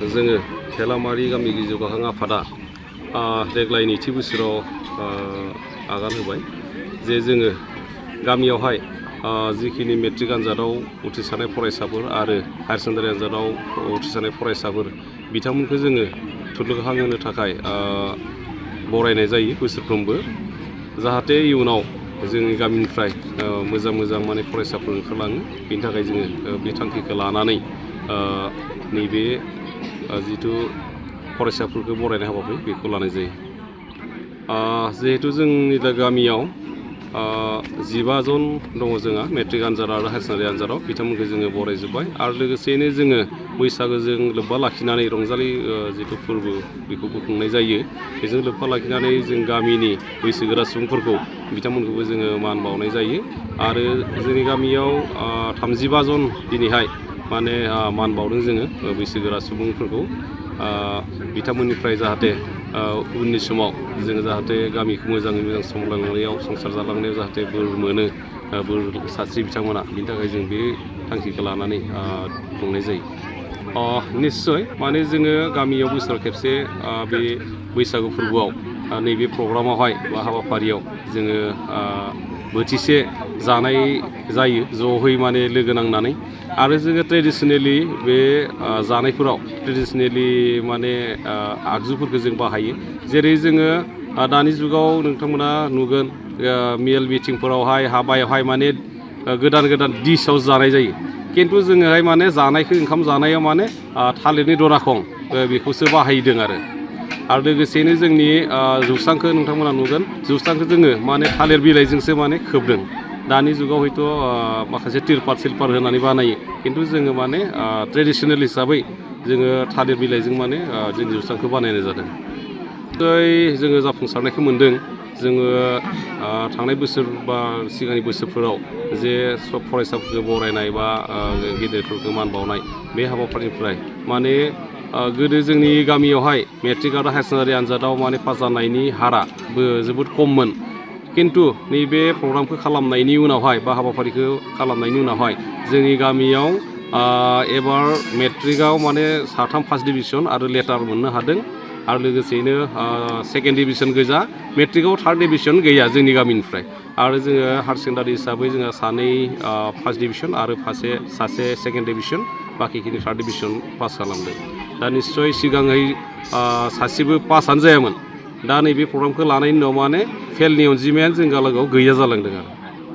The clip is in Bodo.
जोङो थेलामारि गामि जौगाखां आफादा देग्लाय नैथि बोसोराव आगान होबाय जे जोङो गामियावहाय जिखिनि मेट्रिक आनजादाव उथ्रिसारनाय फरायसाफोर आरो हायार सेकेन्डारि आनजादाव उथ्रिसारनाय फरायसाफोर बिथांमोनखौ जोङो थुलुंगा होनो थाखाय बरायनाय जायो बोसोरफ्रोमबो जाहाथे इयुनाव जोंनि गामिनिफ्राय मोजां माने फरायसाफोर ओंखारलाङो बेनि थाखाय जोङो बे थांखिखौ लानानै नैबे जिथु फरायसाफोरखौ बरायनाय हाबाफारि बेखौ लानाय जायो। जिहेतु जोंनि दा गामियाव 15 जन दङ जोंहा मेट्रिक आनजाद आरो हायार सेकेन्डारि आनजादाव बिथांमोनखौ जोङो बरायजोब्बाय आरो लोगोसेयैनो जोङो बैसागोजों लोब्बा लाखिनानै रंजालि जिथु फोरबो बेखौबो खुंनाय जायो। बेजों लोब्बा लाखिनानै जों गामिनि बैसोगोरा सुबुंफोरखौ बिथांमोनखौबो जोङो मान बावनाय जायो आरो जोंनि गामियाव 35 जन दिनैहाय माने मान बावदों जोङो बैसोगोरा सुबुंफोरखौ बिथांमोननिफ्राय जाहाथे उननि समाव जोङो जाहाथे गामिखौ मोजाङै मोजां सामलायलांनायाव संसार जालांनायाव जाहाथे बोर मोनो बोर सास्रि बिथांमोना बिनि थाखाय जों बे थांखिखौ लानानै खुंनाय जायो। निस्सय माने जोङो गामियाव बोसोराव खेबसे बे बैसागु फोरबोआव नैबे प्रग्रामावहाय बा हाबाफारियाव जोङो बोथिसे जानाय जायो ज'है माने लोगो नांनानै आरो जोङो ट्रेडिसनेलि बे जानायफोराव ट्रेडिसनेलि माने आगजुफोरखौ जों बाहायो जेरै जोङो दानि जुगाव नोंथांमोना नुगोन मेल मिटिंफोरावहाय हाबायावहाय माने गोदान डिशआव जानाय जायो खिन्थु जोङोहाय माने जानायखौ ओंखाम जानायाव माने थालिरनि दनाखं बेखौसो बाहायदों आरो लोगोसेनो जोंनि जौस्रांखौ नोंथांमोना नुगोन जौस्रांखौ जोङो माने थालिर बिलाइजोंसो माने खोबदों। दानि जुगाव हयथ' माखासे तिरपाल होनानै बानायो खिन्थु जोङो माने ट्रेडिसनेल हिसाबै जोङो थालिर बिलाइजों माने जोंनि जौस्रांखौ बानायनाय जादों। जोङो जाफुंसारनायखौ मोन्दों जोङो थांनाय बोसोर बा सिगांनि बोसोरफोराव जे सब फरायसाफोरखौ बरायनाय बा गेदेरफोरखौ मान बावनाय बे हाबाफारिनिफ्राय माने गोदो जोंनि गामियावहाय मेट्रिक आरो हायार सेकेन्डारि आनजादाव माने पास जानायनि हाराबो जोबोद खममोन खिन्थु नैबे प्रग्रामखौ खालामनायनि उनावहाय बा हाबाफारिखौ खालामनायनि उनावहाय जोंनि गामियाव एबार मेट्रिकआव माने 3 फार्स्ट डिभिजन आरो लेटार मोननो हादों आरो लोगोसेयैनो सेकेन्ड डिभिजन गोजा मेट्रिकआव 3rd डिभिजन गैया जोंनि गामिनिफ्राय आरो जोङो हायार सेकेन्डारि हिसाबै जोङो 2 फार्स्ट डिभिजन आरो सासे सेकेन्ड डिभिजन बाखिखिनि 3rd डिभिजन पास खालामदों। दा निस्सय सिगाङै सासेबो पासआनो जायामोन दा नैबे प्रग्रामखौ लानायनि उनाव माने फेलनि अनजिमायानो जों गालागाव गैया जालांदों आरो